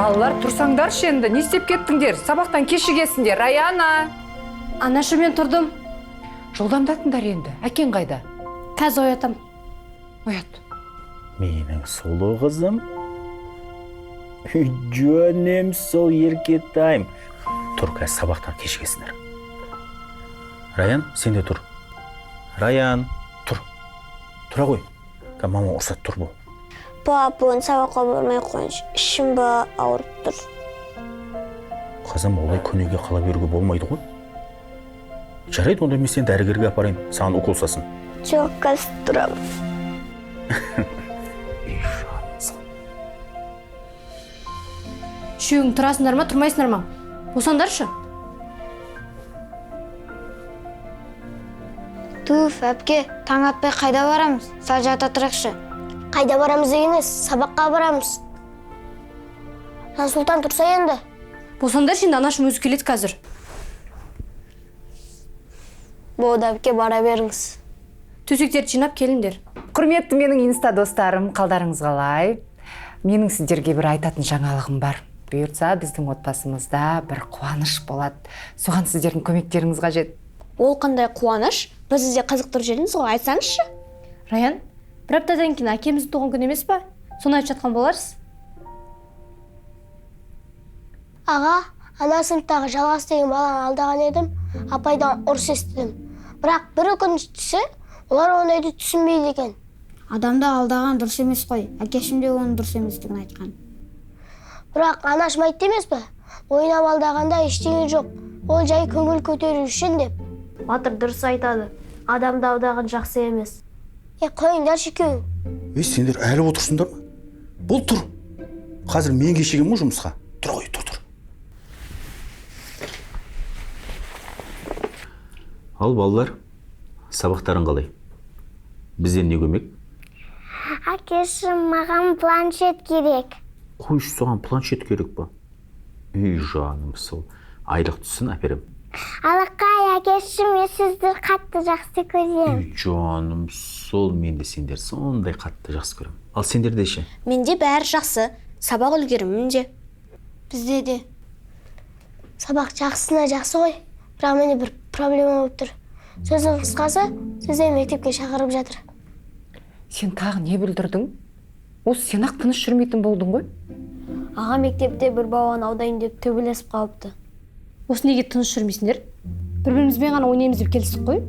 Балалар, тұрсаңдаршы енді, не істеп кеттіңдер? Сабақтан кешігесіңдер. Раяна! Анашы, мен тұрдым. Жолдамдатыңдар енді. Әкең қайда? Қазір оятам. Оят. Менің сұлу қызым. Жөнем сол еркетайым. Тұр, қазір сабақтан кешігесіңдер. Раян, сен де тұр. Раян, тұр. Тұра ғой. Қазір мама ұрсады, тұр бол. Пап, бүгін сабаққа бармай қойыңызшы. Ішім ауырып тұр. Қызым, олай күніге қала беруге болмайды ғой. Жарайды, онда мен сені дәрігерге апарайын, саған укол салсын. Жоқ, қазір тұрамын. Ей, жаным сол. Үшеуің тұрасыңдар ма, тұрмайсыңдар ма? Босаңдаршы. Туф, әпке, таң атпай қайда барамыз? Сәл жата тұрайықшы. Қайда барамыз дегеніңіз, сабаққа барамыз. Жансұлтан тұрса енді. Босаңдаршы енді, анашым өзі келеді қазір. Болды, әпке, бара беріңіз. Төсектерді жинап келіңдер. Құрметті менің инста достарым, қалдарыңыз қалай? Менің сіздерге бір айтатын жаңалығым бар. Бұйыртса, біздің отбасымызда бір қуаныш болады. Соған сіздердің көмектеріңіз қажет. Ол қандай қуаныш? Бізді де қызықтырып жүрдіңіз ғой, айтсаңызшы. Раян, бір аптадан кейін әкеміздің туған күні емес па? Соны айтып жатқан боларсыз. Аға, ана сыныптағы Жалғас деген баланы алдаған едім, апайдан ұрыс естідім. Бірақ бір өкініштісі, олар ондайды түсінбейді екен. Адамды алдаған дұрыс емес қой. Әкешім де оның дұрыс еместігін айтқан. Бірақ анашым айтты емес пе? Ойнап алдағанда ештеңе жоқ. Ол жай көңіл көтеру үшін деп. Батыр дұрыс айтады. Адамды алдаған жақсы емес. Е, қойыңдаршы екеуің. Ей, сендер әлі отырсыңдар ма? Бол, тұр. Қазір мен кешігемін ғой жұмысқа. Тұр ғой, тұр, тұр. Ал балалар, сабақтарың қалай? Бізден не көмек? Әкешім, маған планшет керек. Қойшы, соған планшет керек па? Ей, жаным сол, айлық түссін әперем. Алақай, әкешім, мен сізді қатты жақсы көрем. Ей, жаным сол, мен де сендер сондай қатты жақсы көрем. Ал сендерде ше? Менде бәрі жақсы. Сабақ үлгерімім де. Бізде де. Сабақ жақсысына жақсы ғой. Бірақ менде бір проблема болып тұр. Сөздің қысқасы, сізді мектепке шақырып жатыр. Сен тағы не бүлдірдің? Осы сен ақ тыныш жүрмейтін болдың ғой. Аға, мектепте бір баланы алдайын деп төбелесіп қалыпты. Осы неге тыныш жүрмейсіңдер? Бір-бірімізбен ғана ойнаймыз деп келістік қой.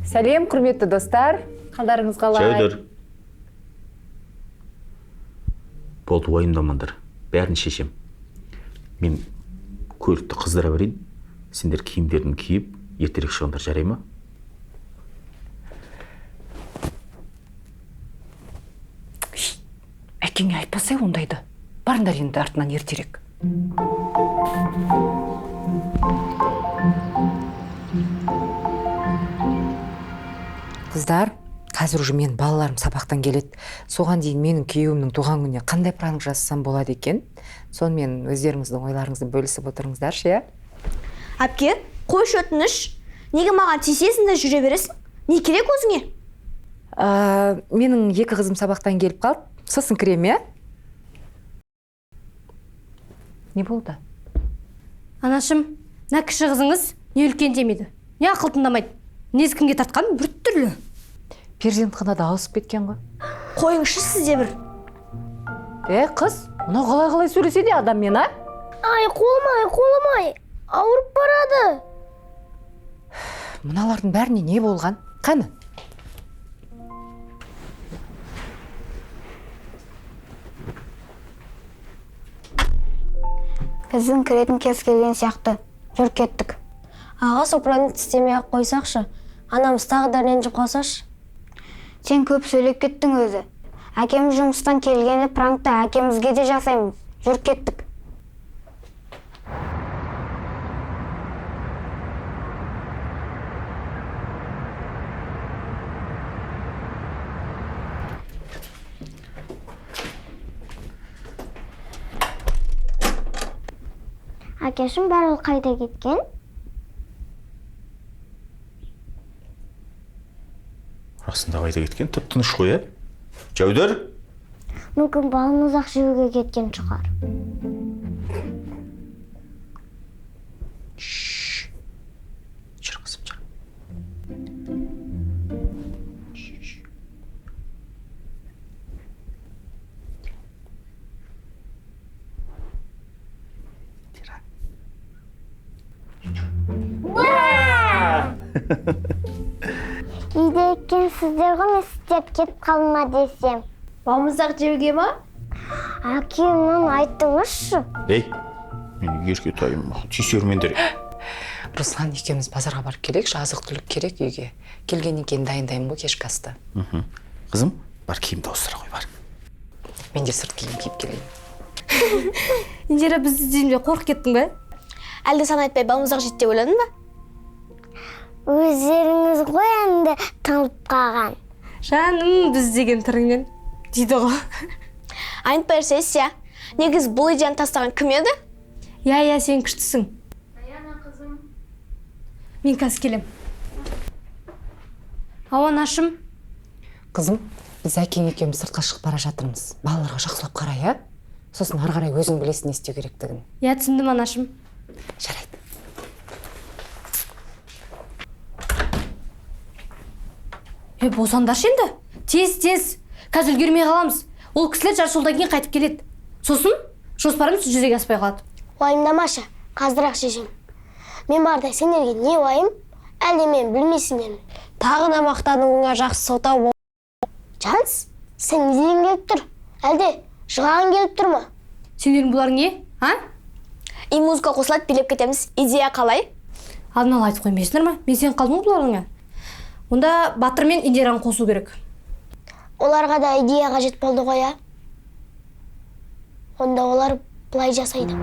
Сәлем, құрметті достар. Қалдарыңыз қалай? Жәудір. Болды, уайымдамаңдар. Бәрін шешем. Мен көлікті қыздыра берейін. Сендер киімдерін киіп, ертерек шығыңдар, жарай ма? Әкеңе айтпасай ондайды. Барыңдар енді артынан ертерек. Қыздар, қазір уже менің балаларым сабақтан келеді. Соған дейін менің күйеуімнің туған күніне қандай пранк жасасам болады екен? Сонымен өздеріңіздің ойларыңызды бөлісіп отырыңыздаршы, иә? Әпке, қойшы өтініш. Неге маған тиісесің де жүре бересің? Не керек өзіңе? Менің екі қызым сабақтан келіп қалды. Сосын кірем, иә? Не болды? Анашым, мына кіші қызыңыз не үлкен демейді, не ақыл тыңдамайды. Мінезі кімге тартқан бір түрлі. Перзентханада ауысып кеткен ғой. Қойыңызшы сіз де бір. Е, қыз, мынау қалай-қалай сөйлесе де адаммен, а? Ай, қолым-ай, қолым-ай, ауырып барады. Мыналардың бәріне не болған? Қаны? Біздің кіретін кез келген сияқты. Жүр, кеттік. Аға, сол пранкті істемей ақ қойсақшы. Анамыз тағы да ренжіп қалсашы. Сен көп сөйлеп кеттің өзі. Әкеміз жұмыстан келгенде пранкті әкемізге де жасаймыз. Жүр, кеттік. Әкешім, бәрі қайда кеткен? Расында қайда кеткен? Тып-тыныш қой, ә? Жәудір? Мүмкін балмұздақ жеуге кеткен шығар. Үйде екенсіздер ғой, мен сіздер кетіп қалма десем. Балмұздақ жеуге ма? Әке, мынаны айтыңызшы. Ей, мен еркетайым, тиісермендер. Руслан екеуміз базарға барып келейікші, азық-түлік керек үйге. Келгеннен кейін дайындаймын ғой кешкі асты. Қызым, бар киімді ауыстыра ғой, бар. Мен де сырт киім киіп келейін. Индира, бізді іздеймін деп қорқып кеттің бе? Әлде саған айтпай балмұздақ жейді деп ойладың ба? Өздеріңіз ғой енді таңып қалған. Жаным, біз деген түріңнен дейді ғой. Айнытпай сессия. Негізі бұл идеяны тастаған кім еді? Иә, иә, сен күштісің. Мен қазір келем. Ауа, анашым. Қызым, біз әкең екеуміз сыртқа шығып бара жатырмыз. Балаларға жақсылап қара, иә? Сосын ары қарай өзің білесің не істеу керектігін. Иә, түсіндім, анашым. Жарайды. Е, босандаршы енді. Тез, тез. Қазір үлгермей қаламыз. Ол кісілер жарты жолдан кейін қайтып келеді. Сосын жоспарымыз жүзеге аспай қалады. Уайымдамашы, қазір-ақ шешем. Мен барда сендерге не уайым, әлде мен білмейсіңдер ме? Тағы да мақтануыңа жақсы сылтау бол. Жанс, сен не деген келіп тұр? Әлде жылағың келіп тұр ма? Сендердің бұларың не, а? И музыка қосылады, билеп кетеміз. Идея қалай? Алдын ала айтып қоймайсыңдар ма? Мен сен қалдым ғой бұларыңа. Онда Батыр мен Индираны қосу керек. Оларға да идея қажет болды ғой, а? Онда олар былай жасайды.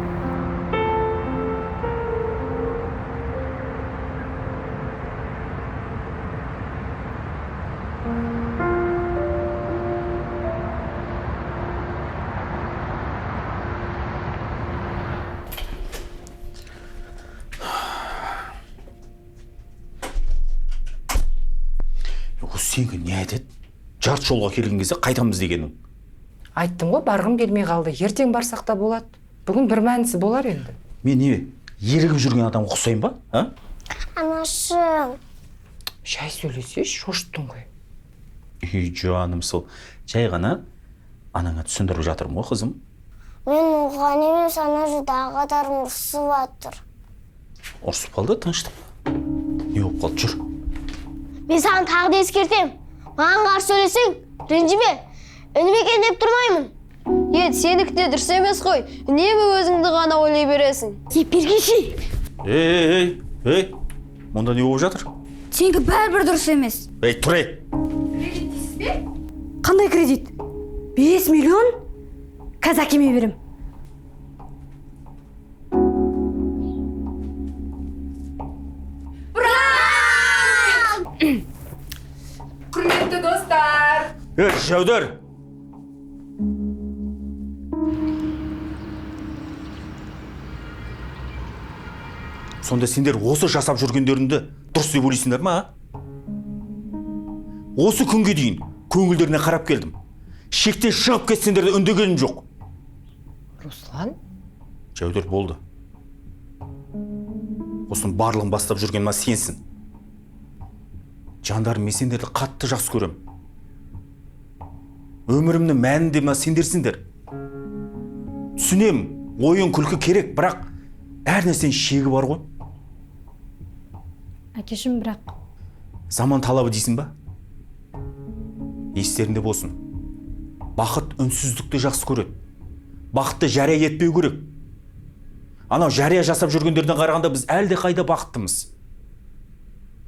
Сенгі не айтады? Жарты жолға келген кезде қайтамыз дегенің. Айттым ғой, барғым келмей қалды. Ертең барсақ та болады. Бүгін бір мәнісі болар енді. Мен не, ерігіп жүрген адамға ұқсаймын ба? А? Анашым. Жай сөйлесейші, шошыттың ғой. Үй, жаным сол. Жай ғана анаңа түсіндіріп жатырмын ғой, қызым. Мен оған емес, анашы ағаларым ұрсып жатыр. Ұрсып қалды, тыныштық. Не болып қалды, жүр. Мен саған тағы да ескертемін. Маған қарсы сөйлесең, ренжіме. Үніме екен деп тұрмаймын. Ет, сенікі де дұрыс емес қой. Үнемі өзіңді ғана ойлай бересің. Епергеші. Ей, ей, ей, мұнда не болып жатыр? Сенікі бәрібір дұрыс емес. Ей, тұр, ей. Кредит дейсіз бе? Қандай кредит? 5 миллион? Қазір әкеме берем. Құрметті достар! Ей, Жәудір! Сонда сендер осы жасап жүргендеріңді дұрыс деп ойлайсыңдар ма? Осы күнге дейін көңілдеріне қарап келдім. Шектен шығып кетсеңдер де үндегенім жоқ. Руслан? Жәудір, болды. Осының барлығын бастап жүрген ма сенсің. Жандарым, мен сендерді қатты жақсы көрем. Өмірімнің мәні де мына сендерсіңдер. Түсінем, ойын күлкі керек, бірақ әр нәрсенің шегі бар ғой. Әкешім, бірақ Заман талабы дейсің ба? Естерінде болсын. Бақыт үнсіздікті жақсы көреді. Бақытты жария етпеу керек. Анау жария жасап жүргендерден қарағанда біз әлде қайда бақыттымыз.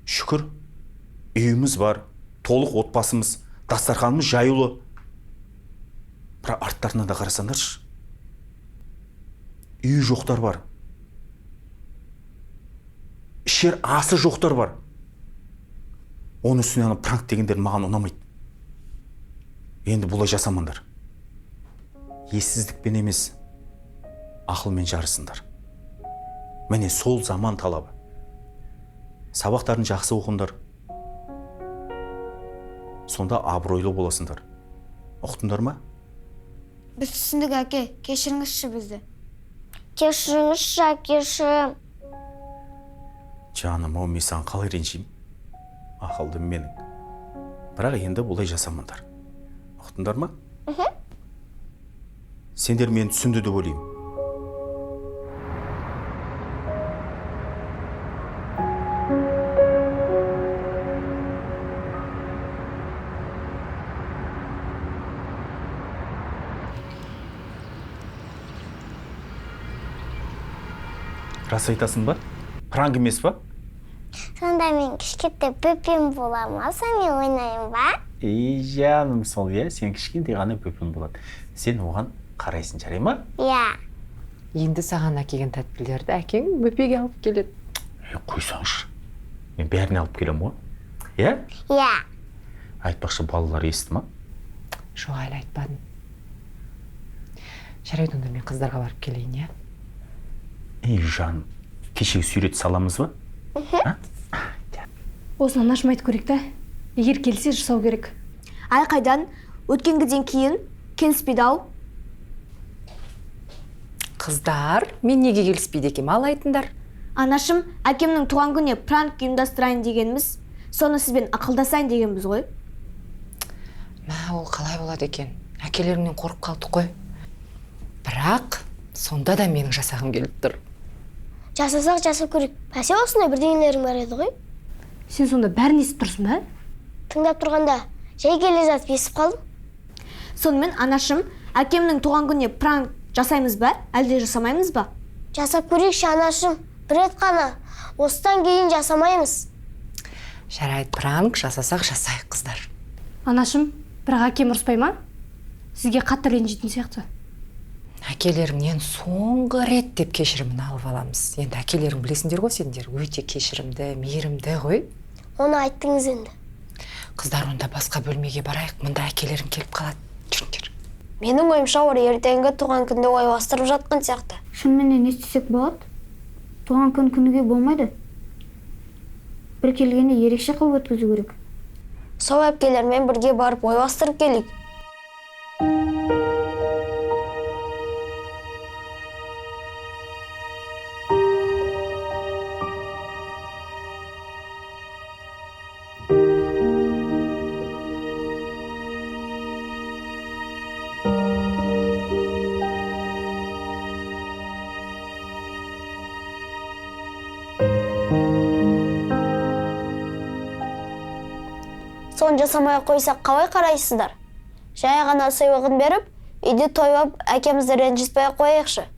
Шүкір, үйіміз бар, толық отбасымыз, дастарханымыз жаюлы. Бірақ арттарына да қарасаңдаршы. Үйі жоқтар бар. Ішер асы жоқтар бар. Оның үстіне ана пранк дегендер маған ұнамайды. Енді бұлай жасамаңдар. Ессіздікпен емес, ақылмен жарысыңдар. Міне сол заман талабы. Сабақтарын жақсы оқыңдар. Сонда абыройлы боласыңдар. Ұқтыңдар ма? Біз түсіндік, әке. Кешіріңізші бізді. Кешіріңізші, әкешім. Жаным, ау, мен саған қалай ренжимін? Ақылдым менің. Бірақ енді бұлай жасамаңдар. Ұқтыңдар ма? Сендер мені түсінді деп ойлаймын. Рас айтасың ба? Пранк емес па? Сонда мен кішкентай бөпем бола ма? Сонымен ойнаймын ба? Ей, жаным сол, иә, сен кішкентай ғана бөпең болады. Сен оған қарайсың, жарай ма? Иә. Енді саған әкелген тәттілерді әкең бөпеге алып келеді. Е, қойсаңшы. Мен бәріне алып келемін ғой. Иә? Иә. Айтпақшы, балалар естіді ма? Жоқ, әлі айтпадым. Жарайды, онда мен қыздарға барып келейін, иә? Ей, жаным, кешегі сурет саламыз ба? Осыны анашым айтып көрейік та. Егер келсе жасау керек. Ай қайдан, өткенгіден кейін келіспейді ау. Қыздар, мен неге келіспейді екенмін, ал айтыңдар. Анашым, әкемнің туған күніне пранк ұйымдастырайын дегеніміз, соны сізбен ақылдасайын дегенбіз ғой. Мә, ол қалай болады екен? Әкелерімнен қорқып қалдық қой. Бірақ сонда да менің жасағым келіп тұр. Жасасақ жасап көрейік. Бәсе осындай бірдеңелерің бар еді ғой. Сен сонда бәрін естіп тұрсың ба? Тыңдап тұрғанда жай келе жатып естіп қалдым. Сонымен анашым, әкемнің туған күніне пранк жасаймыз ба, әлде жасамаймыз ба? Жасап көрейікші, анашым. Бір рет қана. Осыдан кейін жасамаймыз. Жарайды, пранк жасасақ жасайық, қыздар. Анашым, бірақ әкем ұрыспай ма? Сізге қатты ренжитін сияқты. Әкелеріңнен соңғы рет деп кешірімін алып аламыз. Енді әкелерің білесіңдер ғой, сендер өте кешірімді, мейірімді ғой. Оны айттыңыз енді. Қыздар, онда басқа бөлмеге барайық, мұнда әкелерің келіп қалады. Жүріңдер. Менің ойымша, олар ертеңгі туған күнді ойластырып жатқан сияқты. Шынымен не істесек болады? Туған күн күніге болмайды. Бір келгенде ерекше қылып өткізу керек. Сол әпкелермен бірге барып ойластырып келейік. Соны жасамай қойсақ қалай қарайсыздар? Жай ғана сыйлығын беріп, үйде тойлап әкемізді ренжітпей қояйықшы.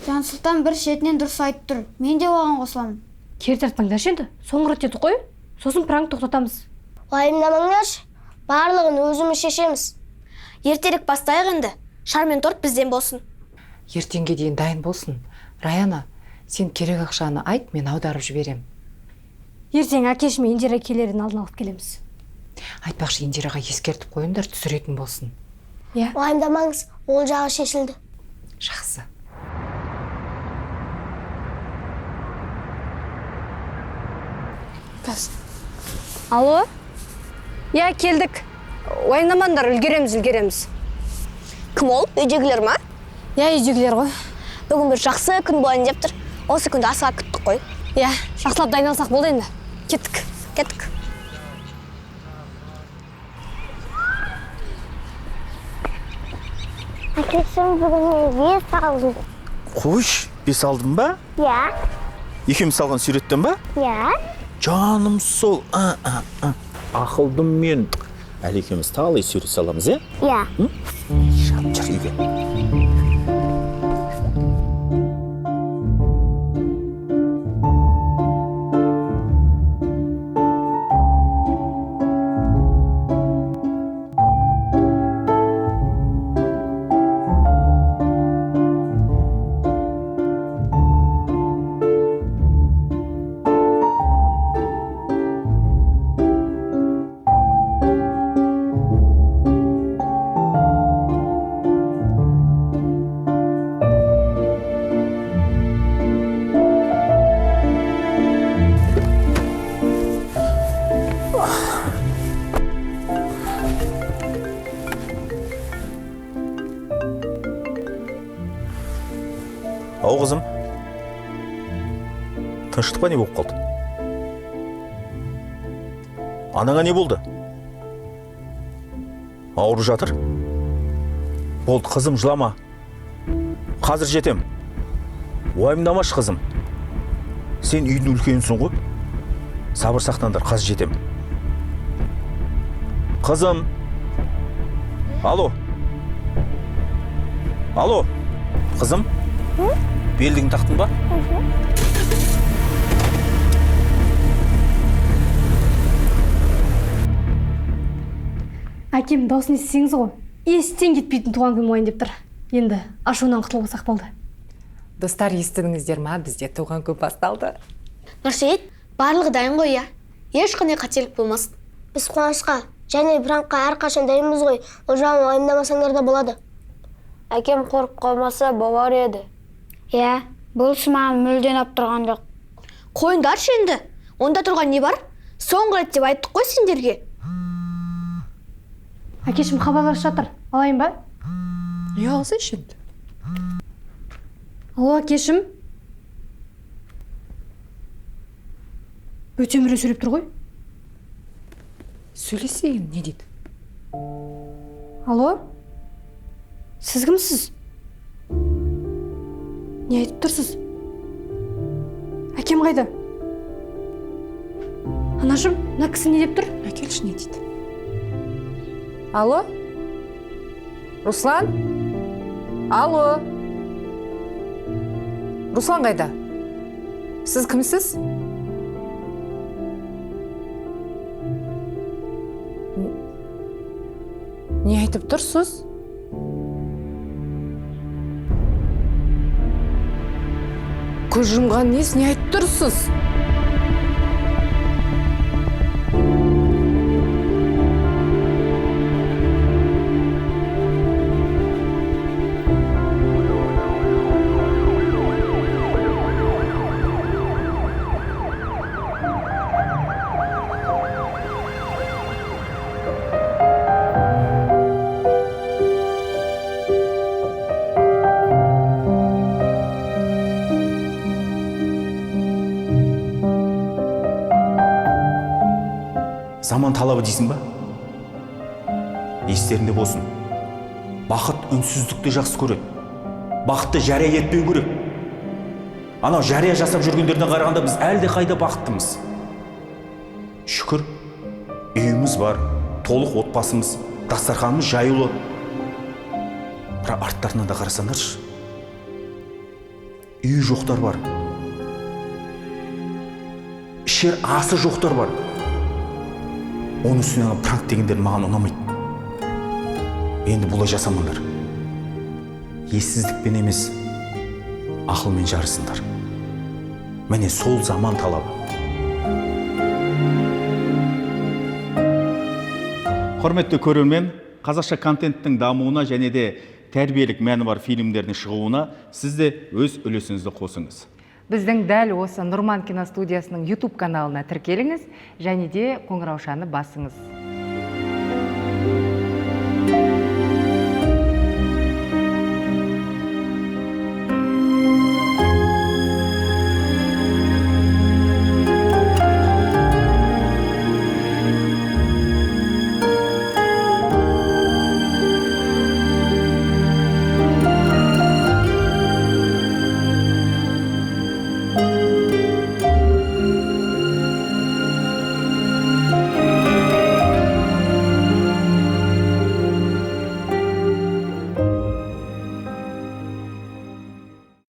Жансұлтан бір шетінен дұрыс айтып тұр. Мен де оған қосыламын. Кері тартпаңдаршы енді. Соңғы рет еді қой. Сосын пранк тоқтатамыз. Уайымдамаңдаршы. Барлығын өзіміз шешеміз. Ертерек бастайық енді. Шар мен торт бізден болсын. Ертеңге дейін дайын болсын. Раяна, сен керек ақшаны айт, мен аударып жіберем. Ертең әкешім Индира келерін алдын алып келеміз. Айтпақшы, Индираға ескертіп қойыңдар, түсіретін болсын. Иә. Уайымдамаңыз, ол жағы шешілді. Жақсы. Алло? Иә, келдік. Уайымдамаңдар, үлгереміз, үлгереміз. Кім ол? Үйдегілер ма? Иә, үйдегілер ғой. Бүгін бір жақсы күн болайын деп тұр. Осы күнді асыға күттік қой. Иә, жақсылап дайындалсақ болды енді. Кеттік. Кеттік. Әкешім, бүгін мен 5 алдым. Қойш, 5 алдың ба? Иә. Екеуміз салған суреттен ба? Иә. Жаным сол. Ақылдым мен. Әлі екеуміз талай сурет саламыз, иә? Иә. Жаным, жүр үйге. Ау, қызым. Тыныштық па, не болып қалды? Анаңа не болды? Ауырып жатыр? Болды, қызым, жылама. Қазір жетем. Уайымдамашы, қызым. Сен үйдің үлкенісің ғой. Сабыр сақтаңдар, қазір жетем. Қызым. Алло. Алло. Қызым. Белдігін тақтың ба? Әкем дауысын естісеңіз ғой, естен кетпейтін туған күн болайын деп тұр. Енді ашуынан құтылып алсақ болды. Достар, естідіңіздер ма, бізде туған күн басталды. Нұрсейіт, барлығы дайын ғой, иә? Ешқандай қателік болмасын. Біз қуанышқа және пранкқа әрқашан дайынбыз ғой. Ол жағын уайымдамасаңдар да болады. Әкем қорқып қалмаса болар еді. Иә, бұл іс маған мүлде ұнап тұрған жоқ. Қойыңдаршы енді. Онда тұрған не бар? Соңғы рет деп айттық қой сендерге. Әкешім хабарласып жатыр. Алайын ба? Иә, алсайшы енді. Алло, әкешім. Бөтен біреу сөйлеп тұр ғой. Сөйлесе енді, не дейді? Алло? Сіз кімсіз? Не айтып тұрсыз? Әкем қайда? Анашым, мына кісі не деп тұр? Әкелші, не дейді? Алло? Руслан? Алло? Руслан қайда? Сіз кімсіз? Не айтып тұрсыз? Көз жұмған несі, не айтып тұрсыз? Заман талабы дейсің ба? Естерінде болсын. Бақыт үнсіздікті жақсы көреді. Бақытты жария етпеу керек. Анау жария жасап жүргендерден қарағанда біз әлде қайда бақыттымыз. Шүкір, үйіміз бар, толық отбасымыз, дастарханымыз жаюлы. Бірақ арттарынан да қарасаңдаршы. Үйі жоқтар бар. Ішер асы жоқтар бар. Оның үстіне пранк дегендер маған ұнамайды. Енді бұлай жасамаңдар. Ессіздікпен емес, ақылмен жарысыңдар. Міне сол заман талабы. Құрметті көрермен, қазақша контенттің дамуына және де тәрбиелік мәні бар фильмдердің шығуына сіз де өз үлесіңізді қосыңыз. Біздің дәл осы Нұрман киностудиясының YouTube каналына тіркеліңіз және де қоңыраушаны басыңыз.